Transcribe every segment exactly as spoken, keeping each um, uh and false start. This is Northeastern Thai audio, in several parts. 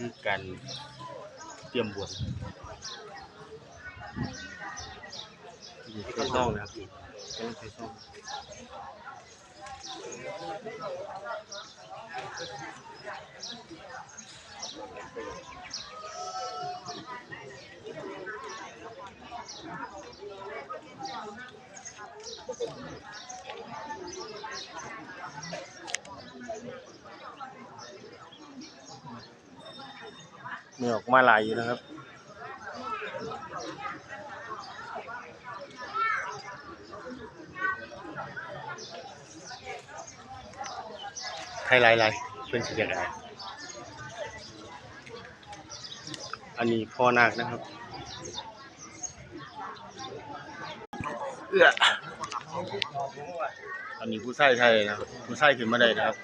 คือการเตรียมบวช นี่ใส่ซองนะครับ นี่กำลังใส่ซอง นี่ออกมาหลายอยู่นะครับ ไทยหลายๆ เป็นสีแดง อันนี้พ่อนาคนะครับ เอื้อ อันนี้ผู้ชายไทยนะครับ ผู้ชายขึ้นมาได้นะครับ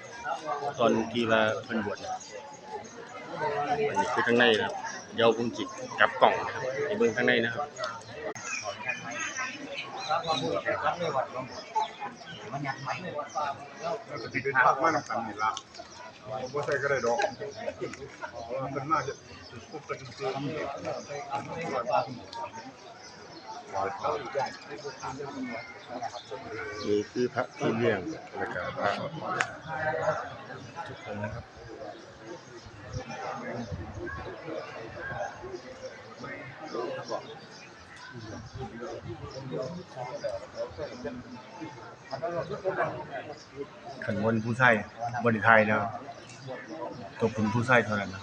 ตอนที่ว่าเพิ่นบวชนะ อันนี้คือข้างในนะครับ เดี๋ยวผมจิกลับกล้องนะครับ ให้เบิ่งข้างในนะครับ ก็สิเป็นพระมานำกันนี่ล่ะ บ่ใส่ก็ได้ดอก เพราะว่าเพิ่นมาจะปุ๊บก็สิซื้อ นี่คือพระพี่เลี้ยง แล้วก็พระทุกองค์นะครับ คันบ่เป็นผู้ชายบ่ได้ถ่ายแล้ว ต้องเป็นผู้ชายเท่านั้นนะ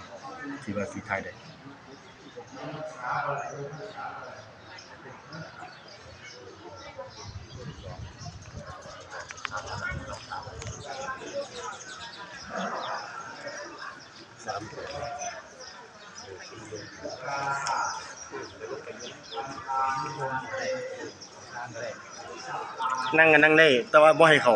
ที่ว่าสิถ่ายได้ นั่งก็นั่งได้ แต่ว่าบ่ให้เข้า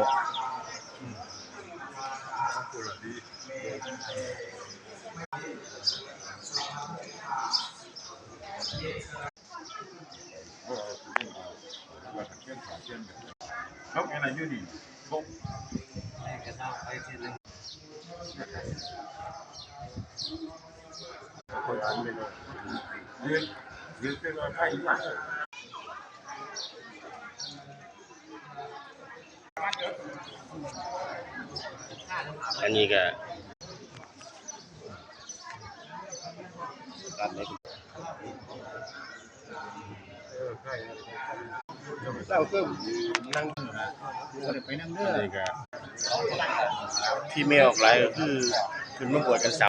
อันนี้ก็ เจ้าเพิ่มนั่ง อันนี้ก็ที่แม่ออกหลายก็คือขึ้นมาบวชกันสาม